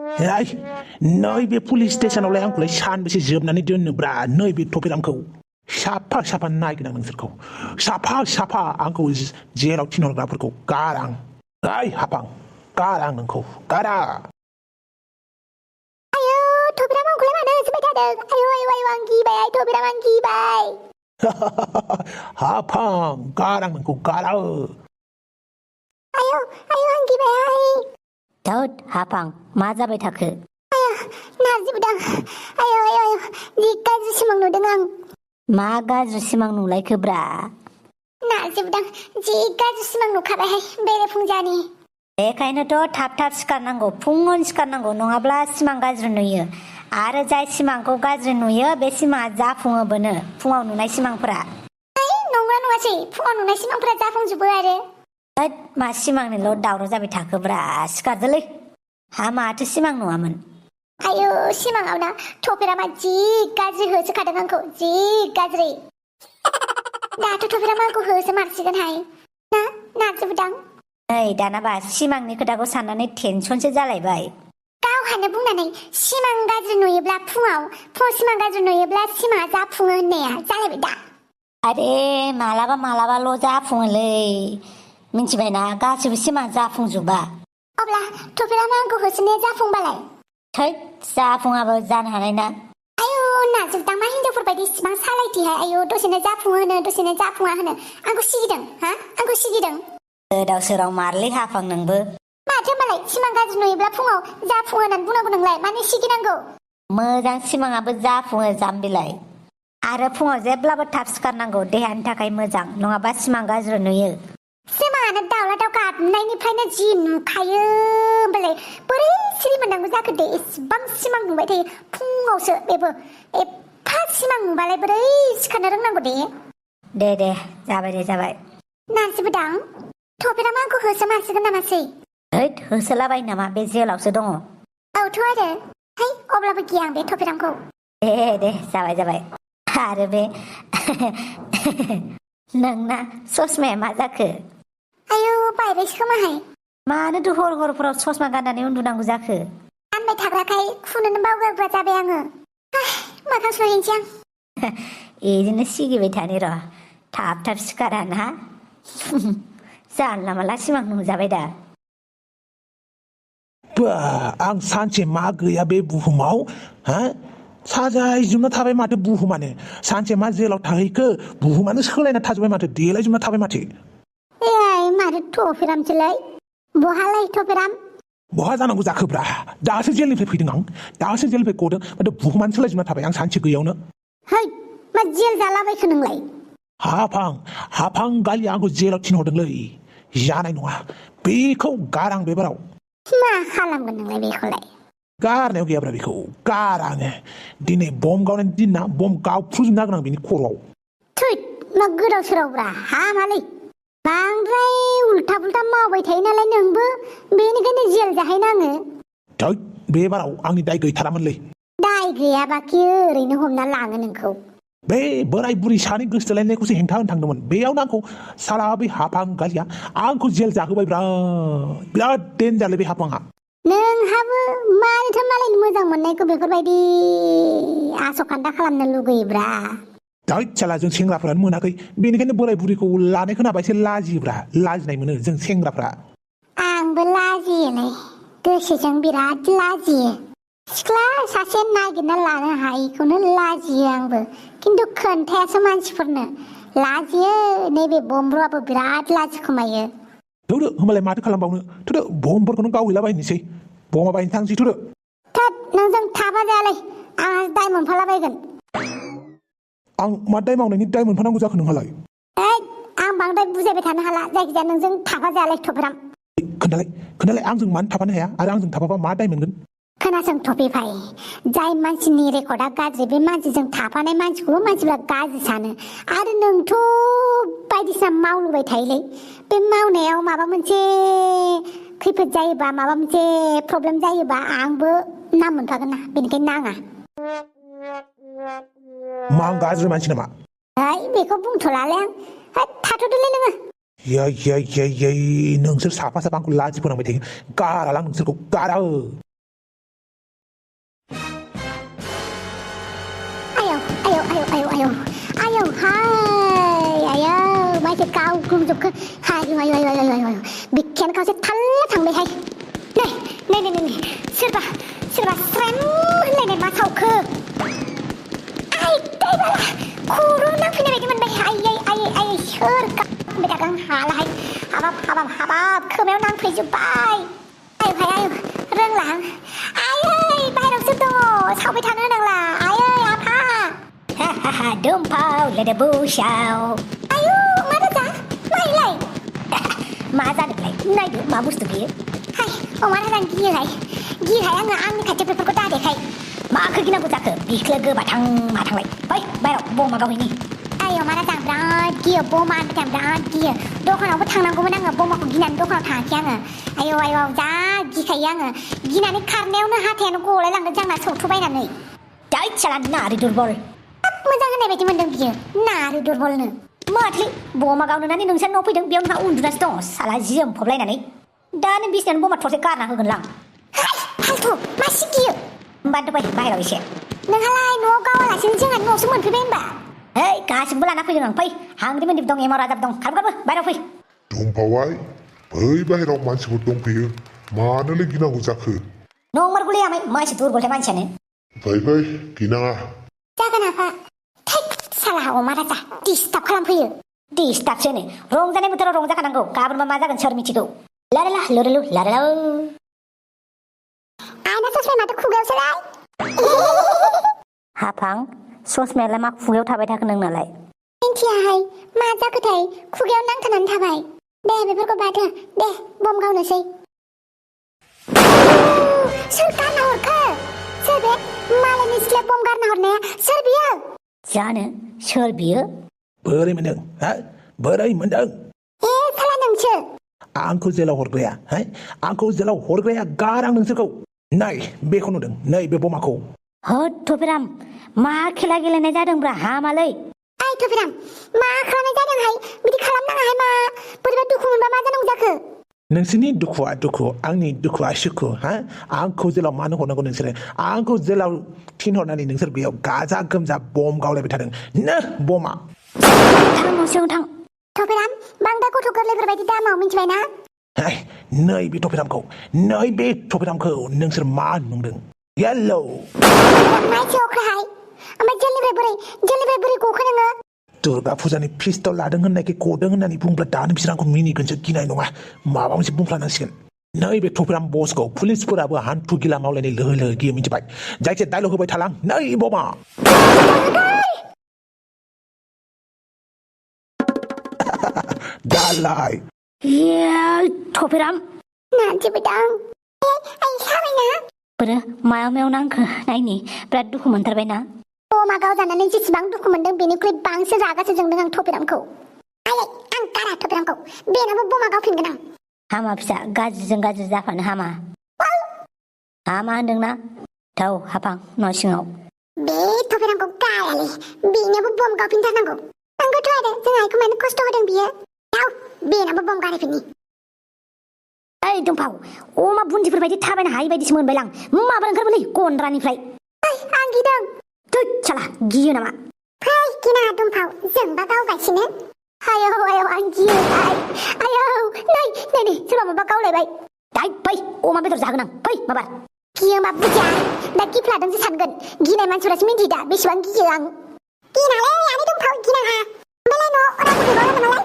नैबे पुलिस स्टेशनावलाय आंखौलाय सानबेसे जोबनानै दोननोब्रा नैबे टपेरामखौ साफा साफा नायगोन आं नोंसोरखौ साफा साफा आंखौ जेलाव थिनहरग्राफोरखौ गारां ओइ हाफां गारां नोंखौ गारा आयौ टपेराम आंखौलाय मानो होसोबाय थादों आयौ आं गिबाय टपेराम आं गिबाय हाफां गारां नोंखौ गारा आयौ आं गिबाय धोद हाफां मा जाबाय थाखो नारजिबोदां आयौ जि गाज्रि सिमां नुदों आं मा गाज्रि सिमां नुलायखोब्रा नारजिबोदां जि गाज्रि सिमां नुखाबायहाय बेरेफुंजानि बेखायनोथ' थाब सिखारनांगौ फुङावनो सिखारनांगौ नङाब्ला सिमां गाज्रि नुयो आरो जाय सिमांखौ गाज्रि नुयो बे सिमाङा जाफुङोबोनो फुङाव नुनाय सिमांफोरा नंगौना नङासै फुङाव नुनाय सिमांफोरा जाफुंजोबो आरो मा सिमांनिल' दावराव जाबाय थाखोब्रा सिखारदोलै हा माथो सिमां नुवामोन आयौ सिमाङाव ना टपेरामा जि गाज्रि होसोखादों आंखौ जि गाज्रि दाथ' टपेरामा आंखौ होसोमारसिगोनहाय ना नारजिबोदां नै दानाबा सिमांनि खोथाखौ साननानै टेनसनसो जालायबाय गावहानो बुंनानै सिमां गाज्रि नुयोब्ला फुङाव सिमां गाज्रि नुयोब्ला सिमाङा जाफुङो होननाया जालायबाय दा आरे मालाबाल' जाफुङोलै मिन्थिबायना गासिबो सिमां जाफुंजोबा अब्ला टपेरामा आंखौ होसोनाया जाफुंबालाय थै जाफुङाबो जानो हानाय ना आयौ नारजिबोदां मा हिनजावफोरबायदि इसिबां सालायथिहाय आयौ दसेनो जाफुङो होनो दसेनो जाफुङा होनो आंखौ सिगिदों आंखौ सिगिदों गोदाव सोराव मारलै हाफां नोंबो माथो होनबालाय सिमां गाज्रि नुयोब्ला फुङाव जाफुङो होननानै बुंनांगौ नोंलाय मानो सिगिनांगौ मोजां सिमाङाबो जाफुङो जाम्बिलाय आरो फुङाव जेब्लाबो थाब सिखारनांगौ देहानि थाखाय मोजां नङाबा सिमां गाज्रि नुयो सिमाङानो दाउला दाउ गाबनायनिफ्रायनो जि नुखायो होमबालाय बोरै सिरि मोननांगौ जाखो दे इसिबां सिमां नुबाय थायो फुङावसो बेबो एफा सिमां नुबालाय बोरै सिखारनो रोंनांगौ दे जाबाय नारजिबोदां टपेरामा आंखौ होसोमारसिगोन नामासै हैद होसोलाबाय नामा बे जेलावसो दङ औथ' आरो है अब्लाबो गिया आं बे टपेरामखौ दे जाबाय आरो बे नोंना ससमाया मा जाखो आयौ बायबायसो खोमाहाय मानोथो हरफोराव ससमा गाननानै उन्दुनांगौ जाखो गानबाय थाग्राखाय खुनोनो बावगारग्रा जाबाय आङो मोखां सुहैनोसै आं बिदिनो सिगिबाय थानि र' थाब सिखारा ना जानला माला सिमां नुजाबाय दा आं सानसे मा गैया बे बुहुमाव साजायजोबना थाबाय माथो बुहुमानो सानसे मा जेलाव थाहैखो बुहुमानो सोलायना थाजोबबाय माथो देलायजोबना थाबाय माथो माथो टपेरामसोलाय बहालाय टपेराम बहा जानांगौ जाखोब्रा दासो जेलनिफ्राय फैदों आं दासो जेलनिफ्राय गदों माथो बुहुमानो सोलायजोबना थाबाय आं सानसे गैयावनो है मा जेल जालाबायखो नोंलाय हाफां गालिया आंखौ जेलाव थिनहरदोंलै जानाय नङा बेखौ गारां बेबाराव मा खालामगोन नोंलाय बेखौलाय गारनायाव गैयाब्रा बेखौ गाराङो दिनै बम गावनायनि दिन ना बम गावफ्रुजोबनो हागोन आं बेनि खर'आव थै मा गोदाव सोरावब्रा हामालै बांद्राय उल्था पुल्था मावबाय थायो नालाय नोंबो बेनिखायनो जेल जाहैनाङो थै बेबाराव आंनि दाय गैथारामोनलै दाय गैयाबाखि ओरैनो हमना लाङो नोंखौ बे बोराय बुरै सानै गोसोथोलायनायखौसो हेंथा होनो थांदोंमोन बेयावनो आंखौ साला बै हाफां गालिया आंखौ जेल जाहोबाय बिराद देनजारलै बे हाफाङा नोंहाबो मानोथो मालायनि मोजां मोननायखौ बेफोरबायदि आसखान्दा खालामनो लुगैयोब्रा दै साला जों सेंग्राफ्रानो मोनाखै बेनिखायनो बोराय बुरैखौ लानाय खोनाबा एसे लाजियोब्रा लाजिनाय मोनो जों सेंग्राफ्रा आंबो लाजियोलै गोसोजों बिराद लाजियो सिख्ला सासे नागिरना लानो हायिखौनो लाजियो आंबो खिन्थु खोन्थायासो मानसिफोरनो लाजियो नैबे बमब्रुआबो बिराद लाजि खोमायो थौदो होमबालाय माथो खालामबावनो थौदो बमफोरखौनो गावहैलाबायनोसै बमा बायनो थांसै थौदो थोद नोंजों थाबा जायालै आंहा दाय मोनफालाबायगोन आं मा दाय मावनायनि दाय मोनफानांगौ जाखो नोंहालाय आं बांद्राय बुजायबाय थानो हाला जायखिजाया नोंजों थाफा जायालै टपेराम खोन्थालाय आंजों मानो थाफानो हाया आरो आंजों थाफाबा मा दाय मोनगोन खोनासं टपे भाइ जाय मानसिनि रेकर्डआ गाज्रि बे मानसिजों थाफानाय मानसिखौबो मानसिफ्रा गाज्रि सानो आरो नोंथ' बायदिसिना मावलुबाय थायोलै बे मावनायाव माबा मोनसे खैफोद जायोबा माबा मोनसे प्रब्लेम जायोबा आंबो नाम मोनखागोन ना बेनिखायनो नाङा मा आं गाज्रि मानसि नामा बेखौ बुंथ'लालै आं थाथ'दोलै नोङो नोंसोर साफा आंखौ लाजि फोनांबाय थायो गारालां नोंसोरखौ गारा सबखो हायो बिखेन खावसे थाल्ला थांबायहाय नै सोरबा स्रेम होनलायनाय मा सावखो आइ दैबाला खर' नांफैनाय बायदि मोनबाय आइ सोर गाबबाय थागोन हालाहाय हाबाब खोमायाव नांफैजोब्बाय आयौ रोंला आयै बाहेरावसो दङ सावबाय थानो होनांला आयै आफा हा दुमफाव लेदे बुसाव आयु मा रोजा नायलाय मा जादोंलाय नायदो मा बुस्थु बियो हाय अमा राजां गियोहाय आङो आंनि खाथियाव बेफोरखौ दादेखाय माखो गिनांगौ जाखो बिख्लो गोबाथां माथांलाय फै बाहेराव बमा गावहैनि आय अमा राजां बिराद गियो बमा बिराद गियो दखानावबो थांनांगौमोन आङो बमाखौ गिनानै दखानाव थाङाखै आङो आयौ जा गिखायो आङो गिनानै खारनायावनो हाथायानो गलाय लांदों जोंना सौथुबायनानै जाय साला नारि दुरबल मोजां होननाय बायदि मोनदों बियो नारि दुरबलनो माथोलै बमा गावनानै नोंसोर न' फैदों बेयाव नोंहा उन्दुनासो दङ साला जोमफबलायनानै दा नों बिसिनानो बमा थरसे गारना होगोनलां फालथु मासि गियो होमबा दोनबाय बाहेराव एसे नोंहालाय न'आव गावालासिनो जोंहा न'आवसो मोनफैबाय होनबा है गासिबो लाना फैदों आं फै हांग्रि मोनदिब दं एमाव राजाब दं खारबो बाहेराव फै दंफावाय बै बाहेराव मानसिफोर दंफैयो मानोलै गिनांगौ जाखो नंमारगौलै आमाय मानसि दुरबलथाय मानसियानो फै गिनाङा जागोन आफा साला अमा राजा डिस्टार्ब खालामफैयो डिस्टार्बसोनो रंजानाय बोथोराव रंजाखानांगौ गाबोनबा मा जागोन सोर मिथिगौ लालाला लुरुलु लालाला आयना ससमाया माथो खुगायावसोलाय हाफां ससमायालाय मा खुगायाव थाबाय थाखो नोंनालाय मिन्थियाहाय मा जाखोथाय खुगायाव नांथानानै थाबाय दे बेफोरखौ बादो दे बम गावनोसै सोर गारना हरखो सोर बे मालायनि सिथ्लायाव बम गारना हरनाया सोर बियो जानो सोर बियो बोरै मोनदों बोरै मोनदों ए साला नोंसो आंखौ जेलाव हरग्राया गारां नोंसोरखौ नै बेखौ नुदों नै बे बमाखौ होद थफेराम मा खेला गेलेनाय जादोंब्रा हामालै आइ थफेराम मा खालामनाय जादोंहाय बिदि खालामनाङाहाय मा बोरैबा दुखु मोनबा मा जानांगौ जाखो नोंसोरनि दुखुआ दुखु आंनि दुखुआ सुखु आंखौ जेलाव मानो हरनांगौ नोंसोरो आंखौ जेलाव थिनहरनानै नोंसोर बेयाव गाजा गोमजा बम गावलायबाय थादों नो बमा थां न'सिङाव थां थफेराम बांद्राय गथ' गोरलैफोरबायदि दामाव मिन्थिबाय ना नै बे थफेरामखौ नोंसोर मा नुदों येल्ल' माइसो अख्राहाय ओमफ्राय जेलनिफ्राय बोरै गखो नोङो दुर्गा फुजानि फिस्टआव लादों होननायखाय गदों होननानै बुंब्ला दानो बिसोर आंखौ मिनिगोनसो गिनाय नङा माबा मोनसे बुंफ्लानांसिगोन नै बे थफेराम बसखौ पुलिसफोराबो हान्थु गिला मावलायनाय लोहो गियो मिथिबाय जायखिया डायलग होबाय थालां नै बमा दालाय थफेराम नांजोबोदां आइ साबायना बोरो मायाव नांखो नायनि बिराद दुखु मोनथारबायना बमा गावजानानै जेसेबां दुखु मोनदों बेनिख्रुइ बांसिन रागासो जोंदों आं थफेरामखौ आं गारा थफेरामखौ बेनाबो बमा गावफिनगोन आं हामा फिसा गाज्रिजों गाज्रि जाफानो हामा होनदोंना थौ हाफां न' सिङाव बे थफेरामखौ गायालै बेनाबो बम गावफिनथारनांगौ नांगौथ' आरो जोंहा आइखौ मानो खस्थ' होदों बियो बेनाबो बम गारहैफिननि ओइ दंफाव अमा बुन्दिफोर बायदि थाबायनो हायि बायदिसो मोनबायलां माबा ओंखारबोलै गन्द्रानिफ्राय आं गिदों थै साला गियो नामा फै गिनाङा दंफाव जोंबा गावगासिनो आयौ आं गियो आयौ नै सोरबा माबा गावलायबाय दाय फै अमा बेदर जागोन आं फै माबा गियो मा बुजिया दा गिफ्लादोंसो सानगोन गिनाय मानसिफोरासो मिन्थियो दा बेसेबां गियो आं गिनालै आनै दंफाव गिनाङा ओमफ्रायलाय न' रावबो गैबावला नामालाय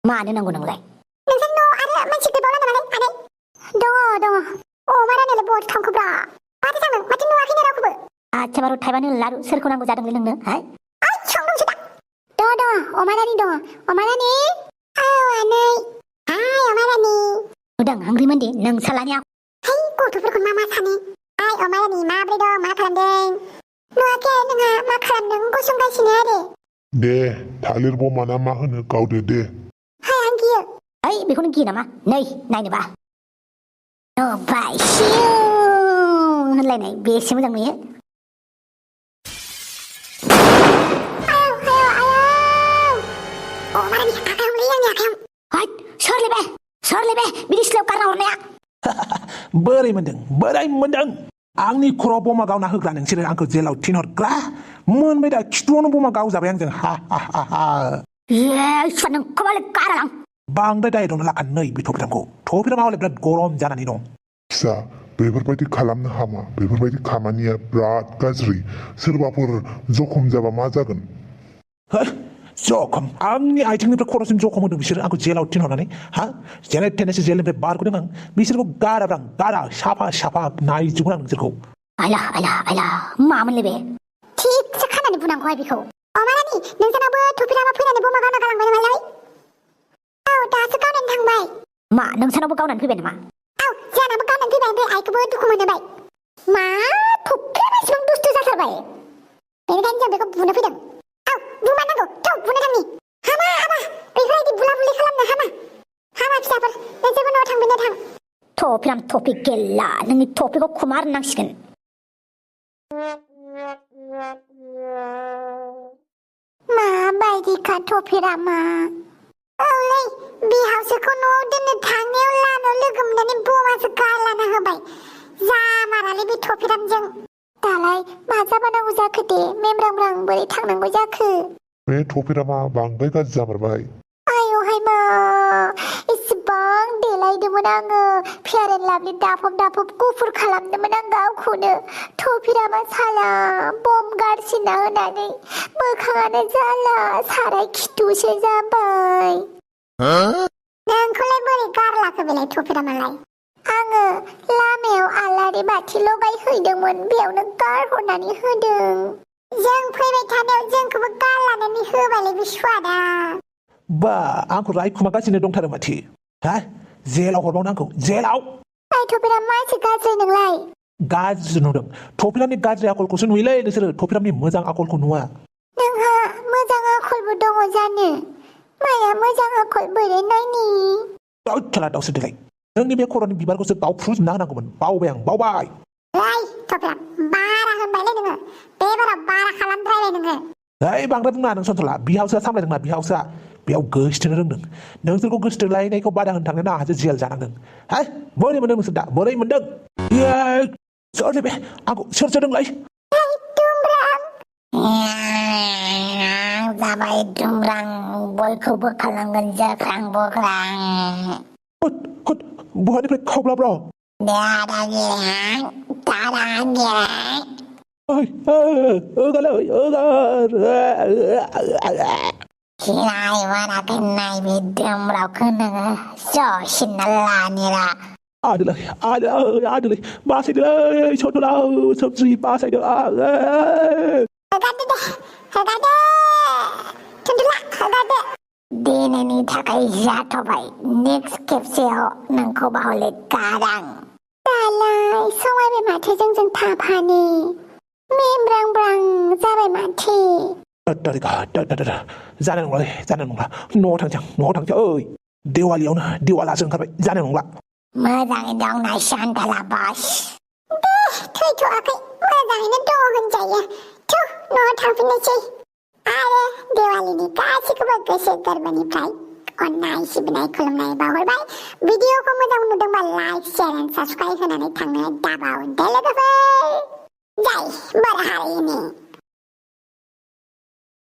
मानो नांगौ नोंलाय नोंसोर न' आरो मानसि गैबावला नामालाय आनै दङ अमा राननायलाय बहाथो थांखोब्रा माथो थांदों माथो नुवाखैनो रावखौबो आच्छा बारु थाइबानो लारु सोरखौ नांगौ जादोंलै नोंनो संदोंसो दा दङ अमा रानि औ आनै हाय अमा रानि नुदों हांग्रिमोन दे नों सालानि है गथ'फोरखौ मा सानो हाय अमा रानि माब्रै दं मा खालामदों नुवाखै नोंहा मा खालामदों गसंगासिनो आरो दे थालिर बमाना मा होनो गावदो दे हाय आं गियो ओइ बेखौनो गियो नामा नै नायनोबा बाय सिउ होनलायनाय बेसे मोजां नुयो सोरलै बे बिदि सिलायाव गारना हरनाया बोरै मोनदों आंनि खर'आव बमा गावना होग्रा नोंसोरो आंखौ जेलाव थिनहरग्रा मोनबाय दा खिथुआवनो बमा गावजाबाय आंजों हा नोंखौबालाय गारालां बांद्राय दाय दं लाखान नैबे थफिरामखौ थफिरामा हले बिराद गरम जानानै दं फिसा बेफोरबायदि खालामनो हामा बेफोरबायदि खामानिया बिराद गाज्रि सोरबाफोर जखम जाबा मा जागोन जखम आंनि आथिंनिफ्राय खर'सिम जखम होदों बिसोर आंखौ जेलाव थिनहरनानै हा जेने थेनेसो जेलनिफ्राय बारग'दों आं बिसोरखौ गारा साफा नायजोबगोन आं नोंसोरखौ आयला मामोनलै बे थिगसो खानानै बुनांगौहाय बेखौ अमारानि नोंसानावबो थफिरामा फैनानै बमा गावना गालांबाय नामालाय औ दासो गावनानै थांबाय मा नोंसानावबो गावनानै फैबाय नामा औ जोंहानाबो गावनानै फैबाय ओमफ्राय आइखौबो दुखु मोनहोबाय मा थफिरामा इसिबां दुस्थु जाथारबाय बेनिखायनो जों बेखौ बुनो फैदों औ बुमारनांगौ थौ बुनो थांनि हामा बेफोरबायदि बुला बुलि खालामनो हामा फिसाफोर नोंसोरबो न'आव थांफिननो थां थफिराम थफि गेल्ला नोंनि थफिखौ खुमार नांसिगोन माबायदिखा थफिरामा औलै बिहावसोखौ न'आव दोननो थांनायाव लामायाव लोगो मोननानै बमासो गारलाना होबाय जामारालै बे थफिरामजों दालाय मा जाबानांगौ जाखो दे मेमब्रांब्रां बोरै थांनांगौ जाखो बे थफिरामा बांद्राय गाज्रि जामारबाय आयौहाय मा इसेबां देलायदोंमोन आङो फेयार एन्ड लाभलि दाफब गुफुर खालामदोंमोन आं गावखौनो थफिरामा साला बम गारसिना होनानै मोखाङानो जाला साराय खिथुसो जाबाय नोंखौलाय बोरै गारलाखो बेलाय थफिरामालाय आङो लामायाव आलारि बाथि लगायहैदोंमोन बेयावनो गारहरनानै होदों जों फैबाय थानायाव जोंखौबो गारलानानै होबायलै बे सुवादा बा आंखौ रायखुमागासिनो दंथारो माथो हा जेलाव हरबावनो आंखौ जेलाव थफिराम मानसि गाज्रि नोंलाय गाज्रि नुदों थफिरामनि गाज्रि आखलखौसो नुयोलै नोंसोरो थफिरामनि मोजां आखलखौ नुवा नोंहा मोजां आखलबो दङ जानो माया मोजां आखल बोरै नायनि दाउसो देलाय नोंनि बे खर'नि बिबारखौसो गावफ्रुजोबना होनांगौमोन बावबाय आं बावबाय थफिराम बारा होनबायलै नोङो बेबाराव बारा खालामद्रायबाय नोङो बांद्राय बुंना नों सन्थला बिहावसोआ सामलायदोंना बिहावसोआ बेयाव गोसोथोनो रोंदों नोंसोरखौ गोसोथोलायनायखौ बादा होनो थांनो आंहासो जेल जानांदों हा बोरै मोनदों नोंसोर दा बोरै मोनदों सोरलै बे आंखौ सोर सोदोंलाय जाबाय दुमरां बयखौबो खालामगोन जाख्रां बख्रां बहानिफ्राय खावब्लाब्रा Hilai mana kenai bidam rau kenanga so sinalani ra. Aduh, masih deh, contohlah, sabzi pasai deh. Dene ni thakai jatuh bai. Next kepseo nangko bahole kadang. Dalai, semua memang jeng tapani. Membrang जाबाय माथो जानाय नंला न'आव थांसै ओइ देवालासो ओंखारबाय जानाय नंला मोजाङै दं ना शान्ताला बस दे थैथ'आखै मोजाङैनो दङ होनजायो थु न'आव थांफिननोसै आरो देवालिनि गासैखौबो गोसो गोरबोनिफ्राय अननाय सिबिनाय खुलुमनाय बावहरबाय भिडिअखौ मोजां नुदोंबा लाइक शेयार एन्ड साबस्क्राइब होनानै थांनो दाबाव दे लोगोफोर जय बर हारिनि